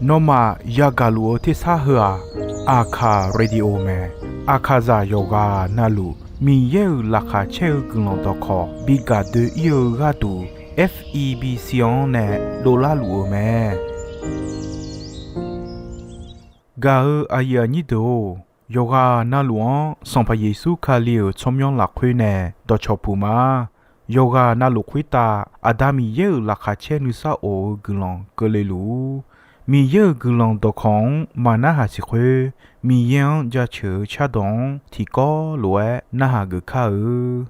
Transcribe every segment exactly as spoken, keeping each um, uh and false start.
Nawmaf yagaq luf-eu tersar heu-aq, Aqkaq Radio mae. Aqkaqzaq yawqghaq navluf Miqyaer-euq laqkhaq caer-eu guiqlanq dawqkawq bi gaq doe-ir-eu gharduq, F E B C-anr nae dovlar luf-euq mae. Gaq-eu aqyuif aqnyir deuq-or, yawqghaq navluf-anr Sanqpaq Yeqsur Kali-euq tsawrmyanr lafkhoer nae dawqcawq puq ma. Yawqghaq navluf khoertav Aqda Miqyaer-euq laqkhaq caer nuisar of-eu guiqlanq keuvle luf-ur. Miqyaer-euq guiqlanq dawqkawq-anr maqnarhaq siq khoer, Miqyaer-anr jaceuq-eu cardawq-anr tiqkawv lof-aer narhaq geuf kar-eu.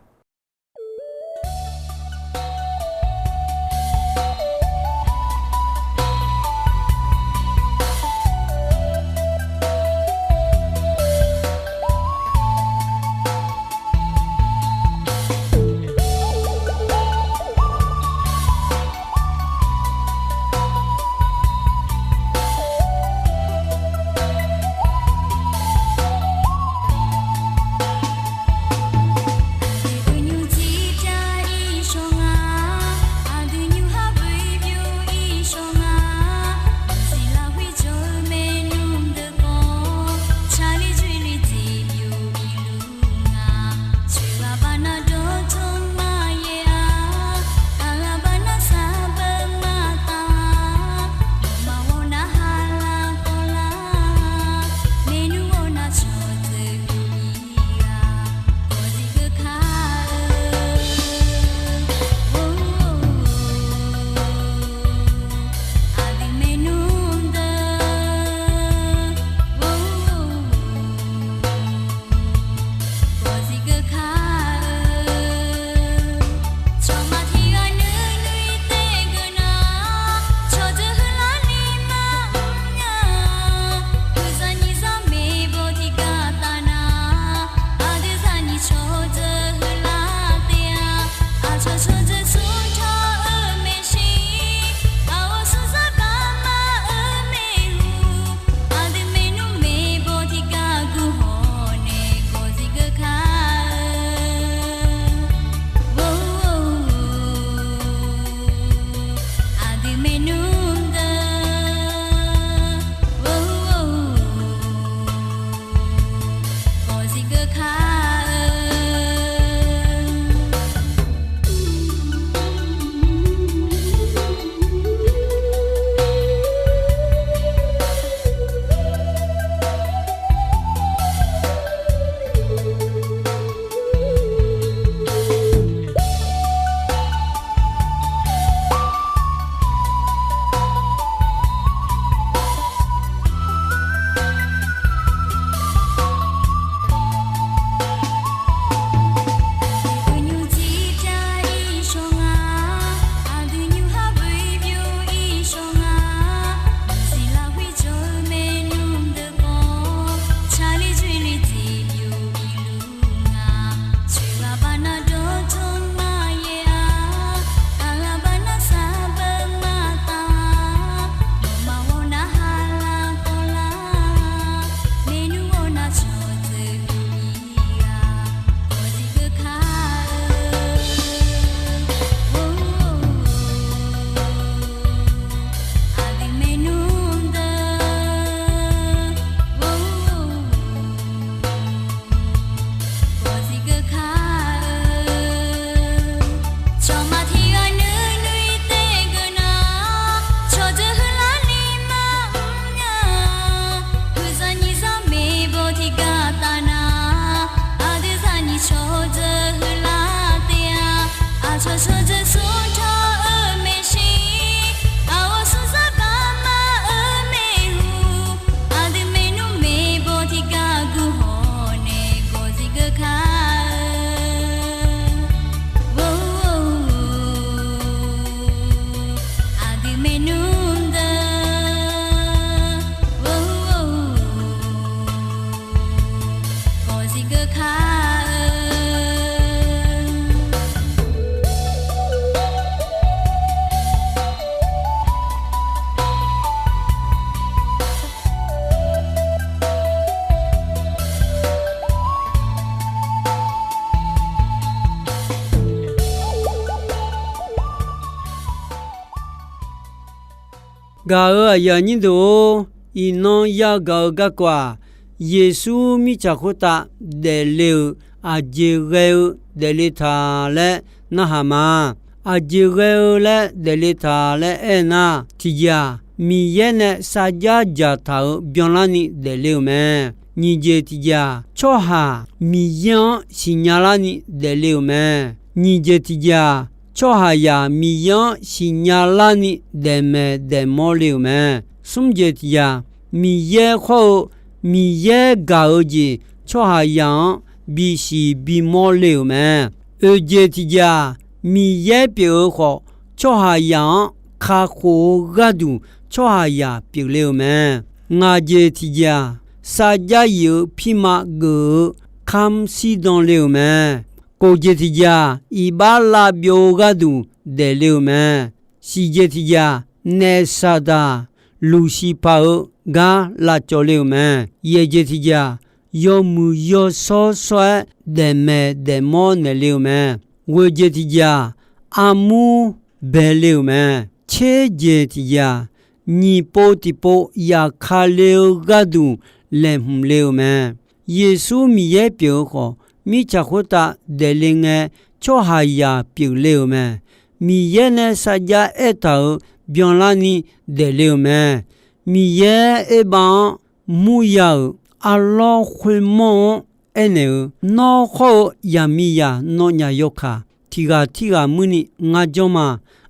Gaq-euq aqyuif aqnyir deuq-or, iqnan yagaq-eu garkawv-aq, Yeqsur mirtsaq khoertav daefle-euq aqjeq ghae-eu daefle taq laer narhaq ma. Aqjeq ghae-eu laer daefle taq laer aernar, tiqjeq-aq, Miqyaer nae sarjax dzaqtaq-euq byanlarni daefle-euq mae. Nyiq jeq tiqjeq-aq, tsawrhaq Miqyaer-anr siqnya larni daefle-euq mae. Nyiq jeq tiqjeq-aq, tsawrhaqzaq Miqyaer-anr siqnya larni daefmaeq daefmawr le-euq mae. Smr jeq tiqjeq-aq, Miqyaer khawr-eu Miqyaer gaq-eu jeq tsawrhaqzaq-anr bisiq bimawr le-euq mae. Oeq jeq tiqjeq-aq, Miqyaer pyeuf-eu khawf, tsawrhaqzaq-anr kakhof-eu gharduq tsawrhaqzaq pyeufle-euq mae. Ngaq jeq tiqjeq-aq, sarjax yif-eu pirma geuf-eu kamr shirdan le-euq mae. Kof jeq tiqjeq-aq, iqbax lavbyov-eu gharduq daefle-euq mae. Siq jeq tiqjeq-aq, naef Saqdaq Luqsiqpaq-euq gar lavcawv le-euq mae. Yaeq jeq tiqjeq-aq, yawmuiq yawshawr shawr-aer daefmaeq daefmawr naeqle-euq mae. Ghoeq jeq tiqjeq-aq, armur baele-euq mae. Tser jeq tiqjeq-aq, nyiq pov tiqpov yaqkale-eu gharduq laeqhmq le-euq mae. Yeqsur Miqyaer pyeuf-eu khawf, mirtsaq khoertav daefle ngae, tsawrhaqzaq pyeufle-euq mae. Miqyaer nae sarjax aertaq-euq byanlarni daefle-euq mae. Miqyaer oerbav-anr murya-euq arlawr khoermawr-anr aernaeq-eu, Nawr khawr-eu yaqmiqzaq nawnyaf yawkaq tiq ghaq tirghaq muirni ngar jawr ma.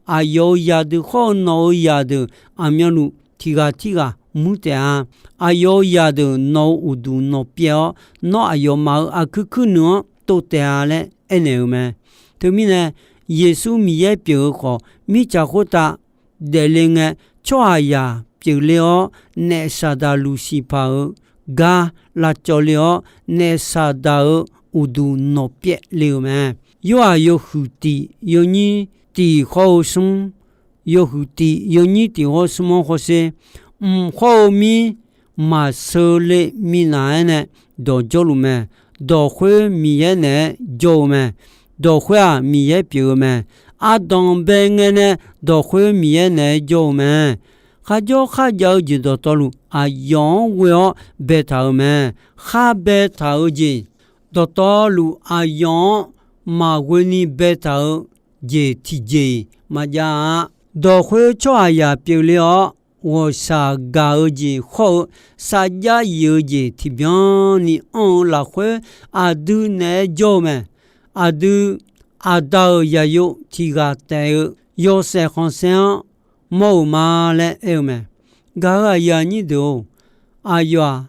Aqyawf-euq zaqdeuq khawr-eu nawq-euq zaqdeuq aqmyanluf tiq ghaq tirghaq muir taef-a. Aqyawf-euq zaqdeuq nawq-euq uqduq nawq pyaev-awr, nawr aqyawfmaf-euq aqkuir kuir nuiq-anr tov taef-a laer aernaeq-eu mae. Teumirnae, Yeqsur Miqyaer pyeuf-eu khawf, mirtsaq khoertav daefle ngae, tsawrhaqzaq pyeufle-awr, naef Saqdaq Luqsiqpaq-euq gar lavcawv le-awr, naef Saqdaq-euq uqduq nawq pyaev le-euq mae. Yorhaq yawhuiq tiq yawnyir tiq hawr-eu smr, yawhuiq tiq yawnyir tiq hawr-eu smr-anr hawsher. Mq hawr-eu mir maqsheu le minav-aer nae dawq jawrluf mae. Dawq khoer Miqyaer naeq-aer jawr-eu mae. Dawq khoer-aq, Miqyaer pyeuf-eu mae. Ardanq bae ngae nae dawq khoer Miqyaer naeq-aer jawr-eu mae. Kharjawr kharjav-eu jeq dawqtawvluf aqyawf-anr ghoe-awr baetaq-euq mae. Khar baetaq-eu jeq dawqtawvluf aqyawf-anr maqghoe ni baetaq-eu jeq tiqjeq-iq maqjav-a. Dawq khoer tsawrhaqzaq pyeufle-awr, ghawqshaq gaq-eu jeq khawr-eu sarjax yif-eu jeq tiqbyan ni anr-eu lafkhoer aqdui naeq-aer jawr-eu mae. Aqdui aqda-euq zaqyo tiq ghaq taef-eu yawshaef khanqsaer-anr mawr-euq ma laer aer-eu mae. Gaq-euq aqyuif aqnyir deuq-or, aqyawf-aq,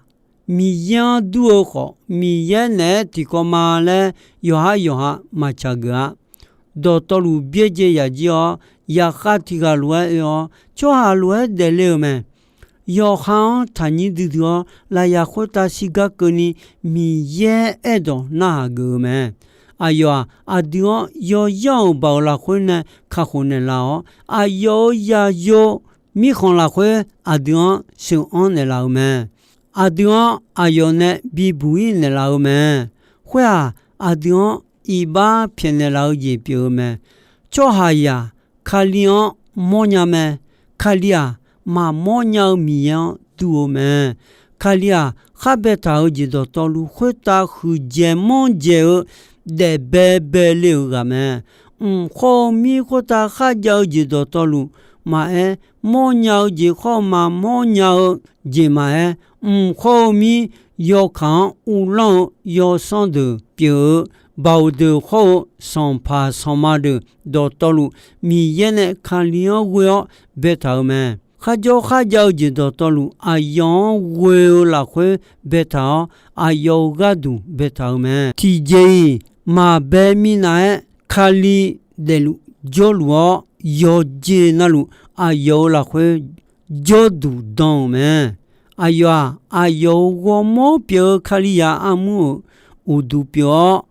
Miqyaer-anr dur-eu khawf, Miqyaer naeq-aer tiqkawv ma laer yawqhar yawqha maqtsaq geuf-a. Dawqtawvluf byaerdzae yaq jir-awr, yaqkhav tiq ghaq lof-aer oe-awr, tsawrhaq lof-aer daefle-euq mae. Yawqha-anr taqnyir duidui-awr, lafyaq khoertav shirgar keuvni Miqyaer aerdawq narhaq geuf-eu mae. Aqyawf-aq, aqdui-anr yawyar-euq baoq lafkhoer nae kakhof naeqlaf-awr, aqyawf-euq zaqyo mirkhanq lafkhoer aqdui-anr sheuq-anr naeqlaf-eu mae. Aqdui-anr aqyawf nae bibuq-ir naeqlaf-eu mae. Khoer-aq, aqdui-anr iqbax pyaeqnaeq laf-eu jeq pyeuf-eu mae. Tsawrhaqzaq Kali-anr mawrnya mae. Kali-aq, maqmawr nya-eu Miqyaer-anr dur-eu mae. Kali-aq, khar baetaq-eu jeq dawqtawvluf khoertav huiqdzaeq manrdzaeq-eu daef baebae le-euq ghaq mae. Mq khawr-eu mir khoertav kharjav-eu jeq dawqtawvluf maqaer, mawrnya-eu jeq khawr maqmawr nya-eu jeq maqaer, mq khawr-eu mir yawkaq-anr uvlanr-eu yawsanr deuq pyeuf-eu, baoq deuq khawr-eu sanqpaq sanqma deuq dawqtawvluf, Miqyaer nae Kali-anr ghoe-awr baetaq-eu mae. Kharjawr kharjav-eu jeq dawqtawvluf, aqyawf-anr ghoe-eu lafkhoer baetaq-awr, aqyawf-euq gharduq baetaq-eu mae. Tiqjeq-iq, maqbae minav-aer Kali daefluf jawrluf-awr, yawqjeq navluf aqyawf-euq lafkhoer jawrduq dan-euq mae. Aqyawf-aq, aqyawf-euq ghawrmawr pyeuf-eu Kalizaq armur-euq uqduq pyeuf-awr,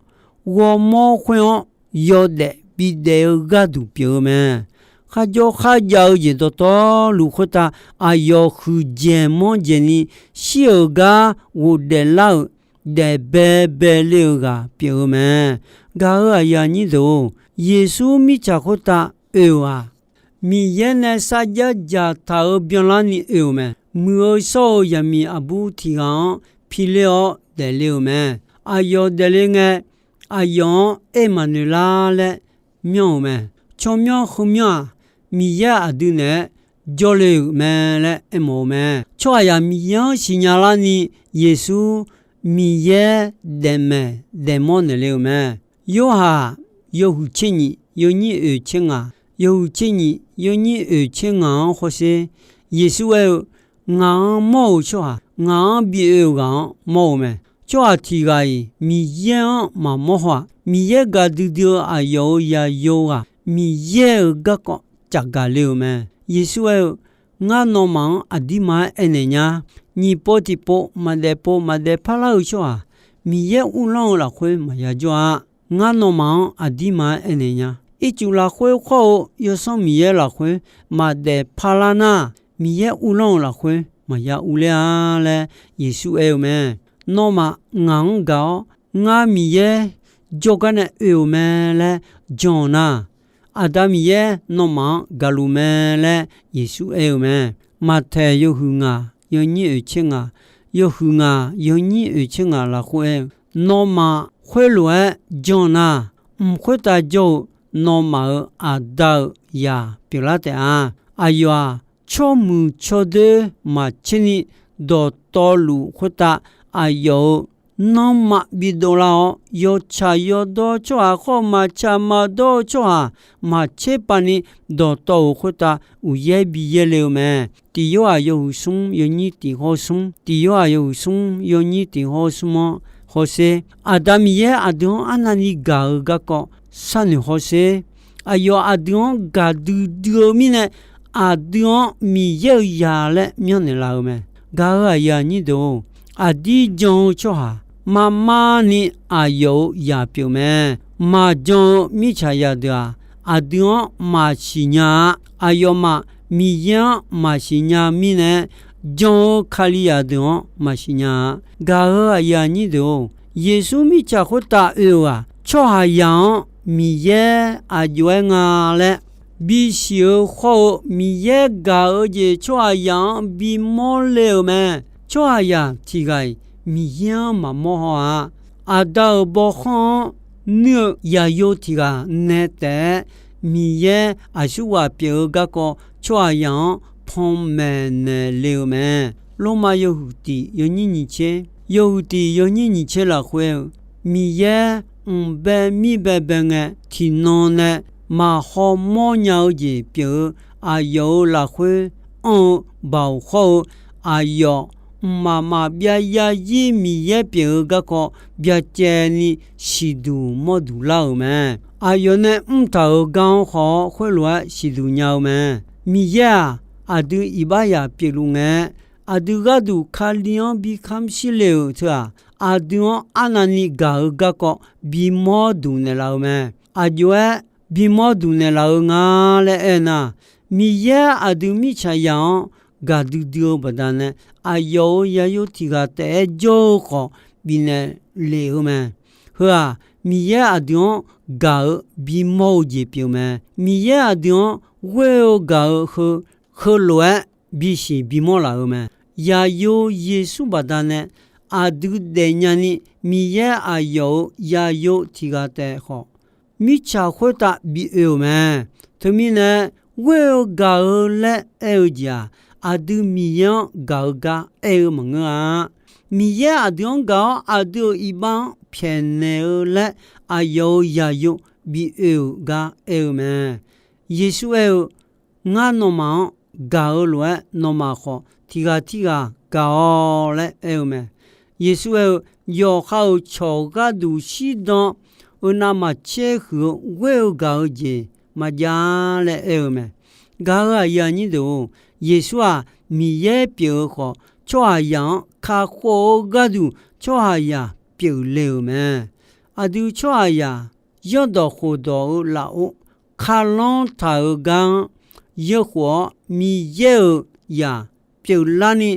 ghawrmawr khoer-anr yawdaef bidaef-eu gharduq pyeuf-eu mae. Kharjawr kharjav-eu jeq dawqtawvluf khoertav aqyawf huiqdzaeq manrdzaeq ni shir-euq gar ghofdaeflar-euq daef baebae le-eu ghaq pyeuf-eu mae. Gaq-euq aqyuif aqnyir deuq-or, Yeqsur mirtsaq khoertav oe-euq-aq, Miqyaer nae sarjax dzaqtaq-euq byanlarni oe-euq mae. Muiq-eu shawr-eu zaqmiq aqbur tiq ghaq-anr piler-awr daefle-euq mae. Aqyawf daefle ngae, aqyawf-anr aer maqnoeq lar laer myanr-euq mae. Tsawrmyanr heumyanr-aq, Miqyaer aqdui naeq-aer jawrle-euq mae laer aermawf-eu mae. Tsawrhaqzaq Miqyaer-anr siqnya larni Yeqsur Miqyaer daefmaeq daefmawr naeqle-euq mae. Yorhaq yawhuiq tser nyif yawnyir oeq tser ngaq, yawhuiq tser nyif yawnyir oeq tser ngaq-anr hawsher. Yeqsur aer-eu, Ngaq-anr mawr-euq tsawrhaq, ngaq-anr bi oe-euq ghaq-anr mawr-eu mae. Tsawrhaq tiq ghaq-iq Miqyaer-anr maqmawr haw-aq, Miqyaer gaqdui dui-eu aqyawf-euq zaqyo ghaq Miqyaer-euq garkawv caqgaq le-euq mae. Yeqsur aer-eu, Ngar nawmaf-anr aqdirma-aer aernaeq nya. Nyiq pov tiqpov maqdaef pov maqdaef parlar-eu tsawrhaq, Miqyaer uvlanr-eu lafkhoer maqya jawr-a. Ngar nawmaf-anr aqdirma-aer aernaeq nya. Ircuf lafkhoer khawr-eu Yawsanr Miqyaer lafkhoer maqdaef parlar nar, Miqyaer uvlanr-eu lafkhoer maqya uvler-a laer Yeqsur aer-eu mae. Nawmaf ngaq-anr gaq-awr, ngar Miqyaer jawrgar nae oe-euq mae laer jan-eu nar, Aqda Miqyaer nawmaf-anr gaqluf mae laer Yeqsur aer-eu mae. Maqtaeq yawhuiq ngaq yawnyir oeq tser ngaq, yawhuiq ngaq yawnyir oeq tser ngaq lafkhoer aer-eu, Nawmaf khoerlof-aer jan nar, mq khoertav jawr-eu nawmaf-euq Aqda-euq zaq pyeuflar taef-a. Aqyawf-aq, tsawrmuiq tsawrdoer maqtser ni dawqtawvluf khoertav aqyawf-euq nanrma bidov lar-awr, yawtsaq yawdawr tsawrhaq khawr maqtsaq maqdawr-eu tsawrhaq maqtser pav ni dawqtawv-euq khoertav uqyaer bi yaerle-eu mae. Tiq Yorhaq yawhuiq smr yawnyir tiq hawr smr, Tiq Yorhaq yawhuiq smr yawnyir tiq hawr smr-anr hawsher. Aqda Miqyaer aqdui-anr arnavni gaq-eu garkawv sharnoeq hawsher. Aqyawf aqdui-anr gaqdui dui-eu mirnae, aqdui-anr Miqyaer-euq zaq laer myanrnaeq laf-eu mae. Gaq-euq aqyuif aqnyir deuq-or, aqdir jan-eu tsawrhaq marmar ni aqyawf-euq zaq pyeuf mae. Maqjan-eu mirtsaqzaq deuq-aq, aqdui-anr maqsiq nya-a. Aqyawfmaf Miqyaer-anr maqsiq nya mirnae, jan-eu Kalizaq deuq-anr maqsiq nya-a. Gaq-euq aqyuif aqnyir deuq-or, Yeqsur mirtsaq khoertav oe-euq-aq, tsawrhaqzaq-anr Miqyaer aq jov-aer nga laer bisiq-eu khawr-eu, Miqyaer gaq-eu jeq tsawrhaqzaq-anr bimawr le-euq mae. Tsawrhaqzaq tiq ghaq-iq Miqyaer-anr maqmawr haw-a. Aqda-euq bawkhanr-anr nuir-eu zaqyo tiq ghaq nae taef-aer, Miqyaer aqsurghaq pyeuf-eu garkawv tsawrhaqzaq-anr panmaeq naeq le-eu mae. Lormav yawhuiq tiq yawnyir nyiq tser, yawhuiq tiq yawnyir nyiq tser lafkhoer-eu, Miqyaer mq bae mir bae bae ngae, tiqnan nae maqhaw mawrnya-eu jeq pyeuf-eu, aqyawf-euq lafkhoer anr-eu baoq khawr-eu, aqyawf mqmaq maqbyav zarzir Miqyaer pyeuf-eu garkawv byacaevni siqduq mawrduq lar-euq mae. Aqyawf nae mrtaq-euq gar-anr khawf-awr khoerlof-aer siqduq nya-eu mae. Miqyaer-aq, aqdui iqbaxzaq pyeufluf ngae-aer, aqdui gharduq Kali-anr bi kamq shir le-euq teu-aq, aqdui-anr arnavni gaq-eu garkawv bimawr duq naeqlaf-eu mae. Aq jov-aer bimawr duq naeqlaf-eu nga laer aer nar, Miqyaer aqdui mirtsaqzaq-anr gaqdui dui-eu baqdanae, aqyawf-euq zaqyo tiq ghaq taef-aer jawr-eu khawf bifnaeq lef-eu mae. Heu-aq, Miqyaer aqdui-anr gaq-eu bimawr-eu jeq pyeuf mae. Miqyaer aqdui-anr ghoer-eu gaq-eu heu, heulof-aer bisiq bimawr laf-eu mae. Zaqyo Yeqsur baqdanae aqdui daefnya ni, Miqyaer aqyawf-euq zaqyo tiq ghaq taef khawf, mirtsaq khoertav bi oe-euq mae. Teumirnae, ghoer-eu gaq-eu laer aer-eu jeq-aq, aqdui Miqyaer-anr gaq-eu gar aer-eu maqngeur-a. Miqyaer aqdui-anr gaq-awr, aqdui-euq iqbax-anr pyaeqnaeq-eu laer aqyawf-euq zaqyo bi oe-euq gar aer-eu mae. Yeqsur aer-eu, Ngar nawmaf-anr gaq-eu lof-aer, nawmaf khawf tiq ghaq tirghaq gaq-awq laer aer-eu mae. Yeqsur aer-eu, Yawqha-euq cawq gharduq shirdan-eu navmaqtser huiq-eu ghoer-eu gaq-eu jeq maqjav-a laer aer-eu mae. Gaq-euq aqyuif aqnyir deuq-or, Yeqsur-aq, Miqyaer pyeuf-eu khawf, tsawrhaqzaq-anr kakhof-eu gharduq tsawrhaqzaq pyeufle-euq mae. Aqdui tsawrhaqzaq zanrdawq khofdawq-eu lafov kalanr taq-euq gar-anr yeukhof-awr, Miqyaer-euq zaq pyeuflarni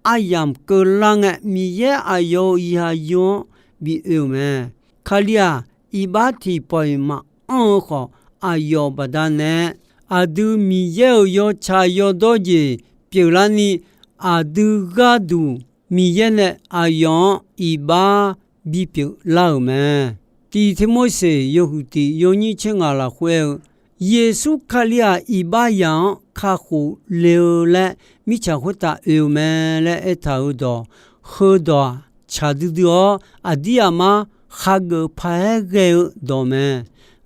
aryamq keuvlar ngae, Miqyaer aqyawf-euq zaqyo-anr bi oe-euq mae. Kali-aq, iqbax tiqpawf-iq maqanr-eu khawf, aqyawf baqdanae aqdui Miqyaer-euq yawtsaq yawdawr jeq pyeuflarni, aqdui gharduq Miqyaer nae aqyawf-anr iqbax bipyeuf lar-euq mae. Tiq Tirmorseq yawhuiq tiq yawnyir tser ngaq lafkhoer-eu, Yeqsur Kali-aq iqbaxzaq-anr kakhof le-eu laer mirtsaq khoertav oe-eu mae laer aertaq-euq dawq, heudawq-aq tsaq duidui-awr aqdir aqmar khageuf paq-aer ghae-eu dawq mae.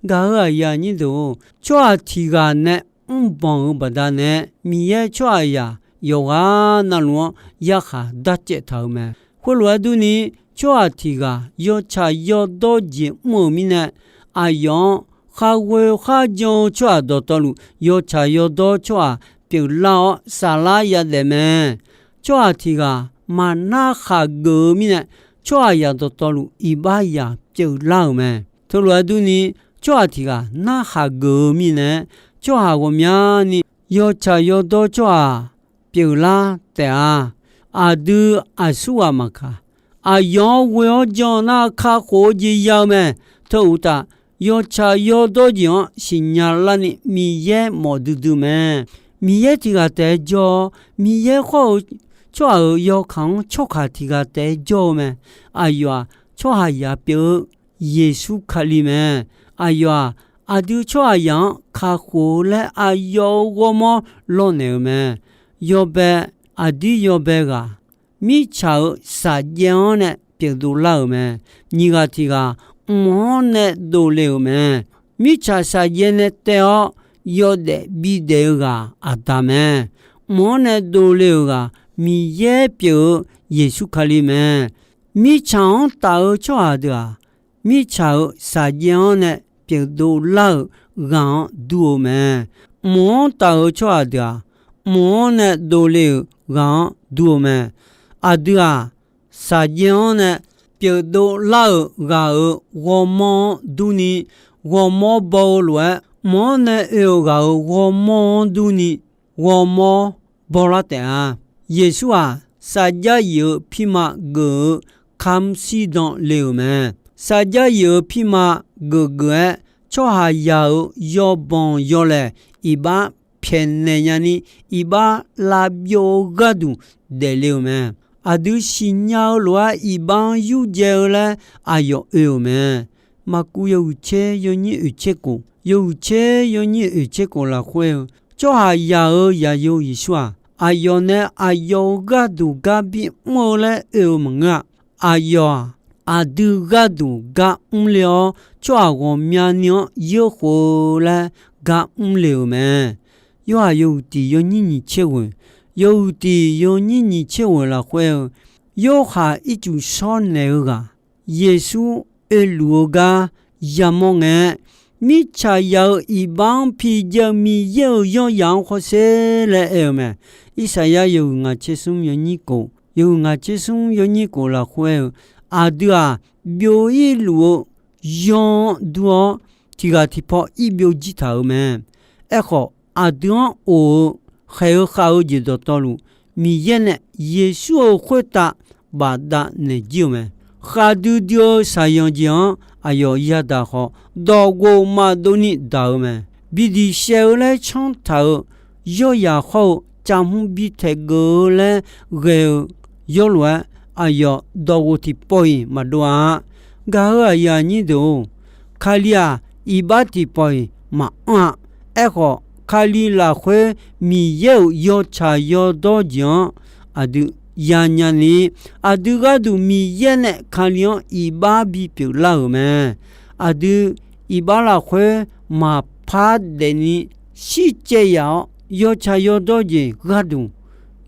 Gaq-euq aqyuif aqnyir deuq-or, tsawrhaq tiq ghaq nae mrbanq-euq baqdanae, Miqyaer tsawrhaqzaq yawqghaq navluf-anr yarkhaq darcaev taq-euq mae. Khoerlof-aer durni, tsawrhaq tiq ghaq yawtsaq yawdawr jeq mr-euq mirnae, aqyawf-anr khar ghoe khar jan-eu tsawrhaq dawqtawvluf yawtsaq yawdawr tsawrhaq pyeuflar-awr saflar yadaef mae. Tsawrhaq tiq ghaq maqnar khaq geuf-eu mirnae, tsawrhaqzaq dawqtawvluf iqbaxzaq pyeuflar-euq mae. Teulof-aer durni, tsawrhaq tiq ghaq narhaq geuf-eu mirnae, tsawrhaq ghawqmyani yawtsaq yawdawr tsawrhaq pyeuflar taef-a. Aqdui aqsurghaq maqkaq, aqyawf-anr ghoe-awr jan nar kakhof-eu jeq ya-eu mae. Teu uqtaf, yawtsaq yawdawr jeq-anr siqnya larni Miqyaer mawf duidui mae. Miqyaer tiq ghaq taef-aer jawr-awr, Miqyaer khawr-eu tsawrhaq-euq yawkaq-anr tsawrkaq tiq ghaq taef-aer jawr-eu mae. Aqyawf-aq, tsawrhaqzaq pyeuf-eu Yeqsur Kali mae. Aqyawf-aq, aqdui tsawrhaqzaq-anr kakhof-eu laer aqyawf-euq ghawrmawr lawrnaeq-euq mae. Yawbae, aqdir yawbae ghaq, mirtsaq-euq safjaev-anr nae pyeufdov lar-euq mae. Nyiq ghaq tiq ghaq mq-anr nae dovle-euq mae. Mirtsaq safjaev nae taev-awr yawdaef bidaef-eu ghaq Aqda mae. Mq-anr nae dovle-euq ghaq Miqyaer pyeuf-eu Yeqsur Kali mae. Mirtsaq-anr taf-eu tsawrhaq deuq-aq, mirtsaq-euq safjaev-anr nae pyeufdov lar-euq ghaq-anr dur-eu mae. Mq-anr taf-eu tsawrhaq deuq-aq, mq-anr nae dovle-euq ghaq-anr dur-eu mae. Aqdui-aq, saqjaev-anr nae pyeufdov lar-euq ghaq-euq ghawrmawr-anr durni, ghawrmawr baw-eu lof-aer, mq-anr nae oe-euq ghaq-euq ghawrmawr-anr durni, ghawrmawr bawlar taef-a. Yeqsur-aq, sarjax yif-euq pirma geuf-eu kamq shirdan le-euq mae. Sarjax yif-euq pirma geuf geuf-aer, tsawrhaqzaq-euq yawbanq yawlaeq iqbax pyaeqnaeq nyani, iqbax lavbyov-eu gharduq daefle-euq mae. Aqdui siqnya-eu lof-aer iqbax-anr yurdzae-eu laer aqyawf oe-euq mae. Maqkuv yawhuiq tser yawnyir oeq tser khof, yawhuiq tser yawnyir oeq tser khof lafkhoer-eu, tsawrhaqzaq-euq Zaqyo Yeqsur-aq, aqyawf nae aqyawf-euq gharduq gar bimr-eu laer oe-eu maqngeur-a. Aqyawf-aq, aqdui gharduq gar mrle-awr, tsawrhaq ghawqmyani-anr yeurkhof-eu laer gar mrle-euq mae. Yorhaq yawhuiq tiq yawnyir nyiq tser ghoeq, yawhuiq tiq yawnyir nyiq tser ghoeq lafkhoer-eu, Yorhaq ircuf shawr naeq-eu ghaq, Yeqsur oeluf-eu gar yamawr ngae, mirtsaqzaq-euq iqbax-anr pijav-eu Miqyaer-euq yawryaq-anr hawsher laer aer-eu mae. Irsaqyar yawhuiq ngaq tser smr yawnyir khof, yawhuiq ngaq tser smr yawnyir khof lafkhoer-eu, aqdui-aq, byov-ir luf-eu yaw-anr dur-awr, tiq ghaq tiqpaw ir byovjir taq-euq mae. Aerkhawf, aqdui-anr of-eu khaeq-eu khav-eu jeq dawqtawvluf, Miqyaer nae Yeqsur-euq khoertav bafdav naeq jir-eu mae. Khavdui dui-eu shaqyanq jeq-anr aqyawf yadaq khawf, dawqghof maqdov ni daq-eu mae. Bidiq shaev-eu laer canr taq-euq yawryaq hawr-eu, cavhmr bi taeq geuf-eu laer ghae-eu yawrlof-aer, aqyawf dawqghof tiqpawf-iq maqdov-a. Gaq-euq aqyuif aqnyir deuq-or, Kali-aq, iqbax tiqpawf-iq maqanr-a. Aerkhawf, Kali lafkhoer Miqyaer-euq yawtsaq yawdawr jeq-anr aqdui yanya ni, aqdui gharduq Miqyaer nae Kali-anr iqbax bipyeuf lar-euq mae. Aqdui iqbax lafkhoer maqpar daefni shircaev yaf-awr, yawtsaq yawdawr jeq gharduq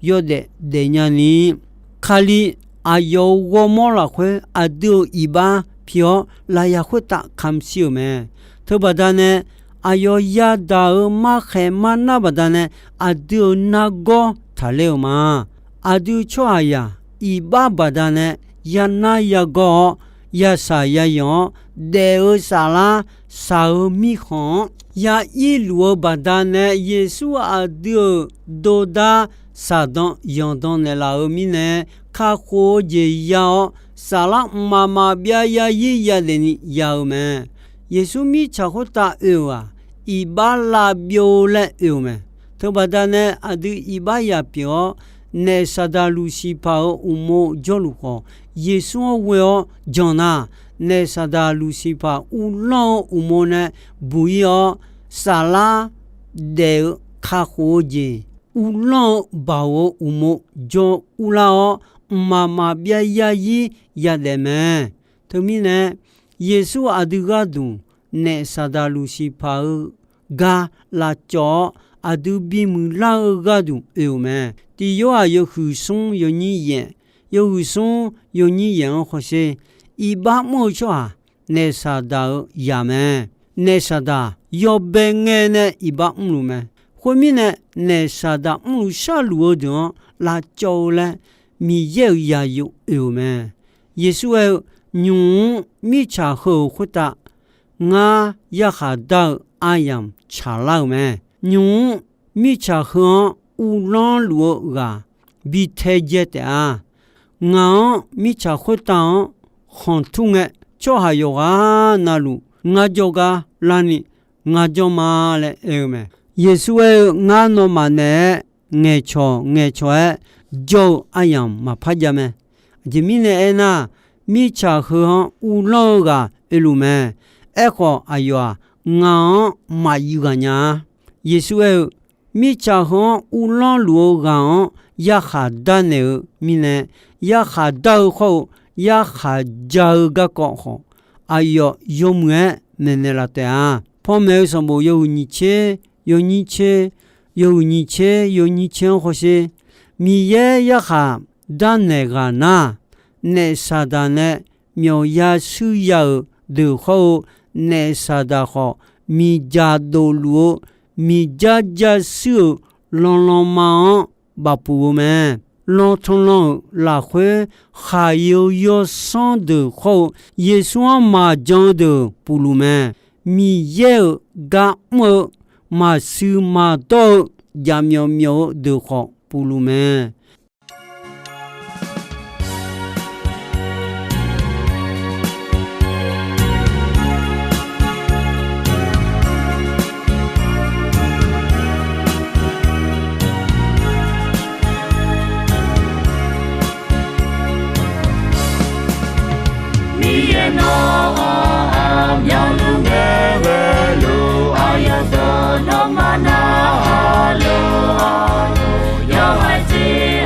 yawdaef daefnya ni, Kali aqyawf-euq ghawrmawr lafkhoer aqdui-euq iqbax pi-awr, lafyaq khoertav kamq shir-euq mae. Teubaqda nae, aqyawf yadaq-euq markhaeq marnar baqdanae, aqdui-euq nargawr taqler-eu ma. Aqdui tsawrhaqzaq iqbax baqdanae yanar yagawr-awr, yasaq yayanq-awr, daef-eu saflar, shaq-eu mirkhanq-anr ya irluf-eu baqdanae, Yeqsur aqdui-euq dordar saqdan yanqdan naeqlaf-euq mirnae, kakhof-eu jeq ya-awr, saflar mqmaq maqbyav ya ir yadaef ni ya-eu mae. Yeqsur mirtsaq khoertav oe-euq-aq, iqbax lavbyov-eu laer oe-euq mae. Teubaqda nae aqdui iqbax yaq pyeuf-awr, naef Saqdaq Luqsiqpaq-euq uqmov jawrluf khawf, Yeqsur-anr ghoe-awr jan nar, naef Saqdaq Luqsiqpaq uvlanr-eu uqmov nae buq-ir-awr, saflar daef-eu kakhof-eu jeq, uvlanr-eu baoq-eu uqmov jawr urlar-awr, mqmaq maqbyav yarzir yadaef mae. Teumirnae, Yeqsur aqdui gharduq naef Saqdaq Luqsiqpaq-eu gar lavcawv-awr, aqdui bimuiq lar-eu gharduq oe-euq mae. Tiq Yorhaq yawhuiq smr yawnyir yaef, yawhuiq smr yawnyir yaef-anr hawsher, iqbax mr-eu tsawrhaq naef Saqdaq-euq zaq mae. Naef Saqdaq yawbae ngae nae iqbax mrluf mae. Khoermirnae, naef Saqdaq mrluf sharluf-eu deuq-anr lavcawv-eu laer Miqyaer-euq zaqyo oe-euq mae. Yeqsur aer-eu, Nymq-mr mirtsaq heu-euq khoertav ngar yarkhaq dar-eu aryamq tsaqlar-euq mae. Nymq-mr mirtsaq heu-anr uvlanr luf-eu ghaq bi taedzae taef-a. Ngaq-anr mirtsaq khoertav-anr khanqtur ngae, tsawrhaq yawqghaq navluf ngar jawrgar lavni ngar jawr ma laer aer-eu mae. Yeqsur aer-eu, Ngar nawmaf naeq-aer ngaeqcawq ngaeqcawq-aer jawr-eu aryamq maqpar jav mae. Aqjeq mirnae aernar, mirtsaq heu-anr uvlanr-eu ghaq oeluf mae. Aerkhawf, aqyawf-aq, ngaq-anr maqyuif ghaq nya-a. Yeqsur aer-eu, Mirtsaq heu-anr uvlanr luf-eu ghaq-anr yarkhaq darnaeq-eu mirnae, yarkhaq dar-eu khawr-eu yarkhaq ja-eu garkawv khawf, aqyawf yawmuiq-aer maeqnaeq laf taef-a. Panmaeq-eu sanqbof yawhuiq nyiq tser yawnyir tser, yawhuiq nyiq tser yawnyir tser-anr hawsher, Miqyaer yarkhaq darnaeq ghaq nar, naef Saqdaq nae myawqya shuir ya-euq deuq khawr-eu, naef Saqdaq khawf miqdzaq dofluf-eu miqjar jar shuir-euq lanlanma-anr bafpuq-eu mae. Lan tanlan-euq lafkhoer khaq-eu yawsanr deuq khawr-eu, Yeqsur-anr maqjan-eu deuq puq luf mae. Miqyaer-euq gar mr-eu maqshuif maqdawr-eu jaqmyawf myawf-eu deuq khawf puq luf mae. Miqyaer nawr-anr aqmyanluf ngae ghaeluf, aqyawf dawq nawmaf narhaq luf-awr, yawhaiq jeq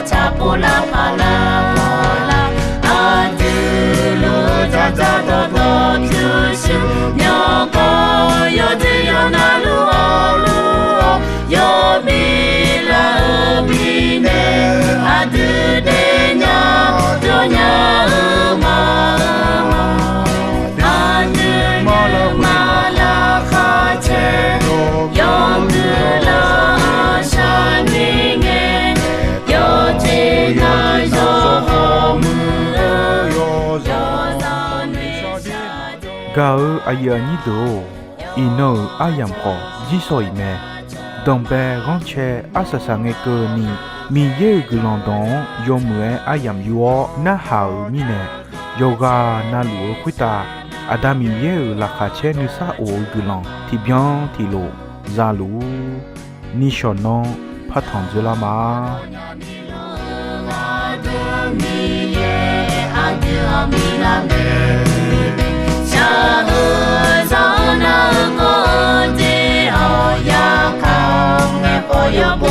Sharpov lar paq lar paq lar, aqdui luf-eu dzaqdzaq dawqdawq pyurshuir, myawqganq yawdui yawqnavluf-awr luf-awr, yawmiq lar-eu mirnae, aqdui daefnya dawrnya-eu ma. Aqdui maqlar maqlar khar caer, yawmuiq lar shaqni ngae, yawteq nar yawhawr muiq-eu yawzaq noeqshaq. Gaq-eu aqyuif aqnyir deuq-or, iqnan-euq aryamq khawf jirsawq iq mae. Danqbae ghanrcae arsaq saq ngae keuvni, Miqyaer-euq guiqlanq dawq-anr yawmuiq-aer aryamq yur-awr narhaq-euq mirnae, yawqghaq navluf-eu khoertav Aqda Miqyaer-euq laqkhaq caer nuisar of-eu guiqlanq tiqbyan tiqlof za luf-ur. Nishawq nanr partanq dzeurlar ma. Shaq-eu zanr nar-eu kawv-eu jeq-awq, yarkhaq ngaeqkhawf yawbo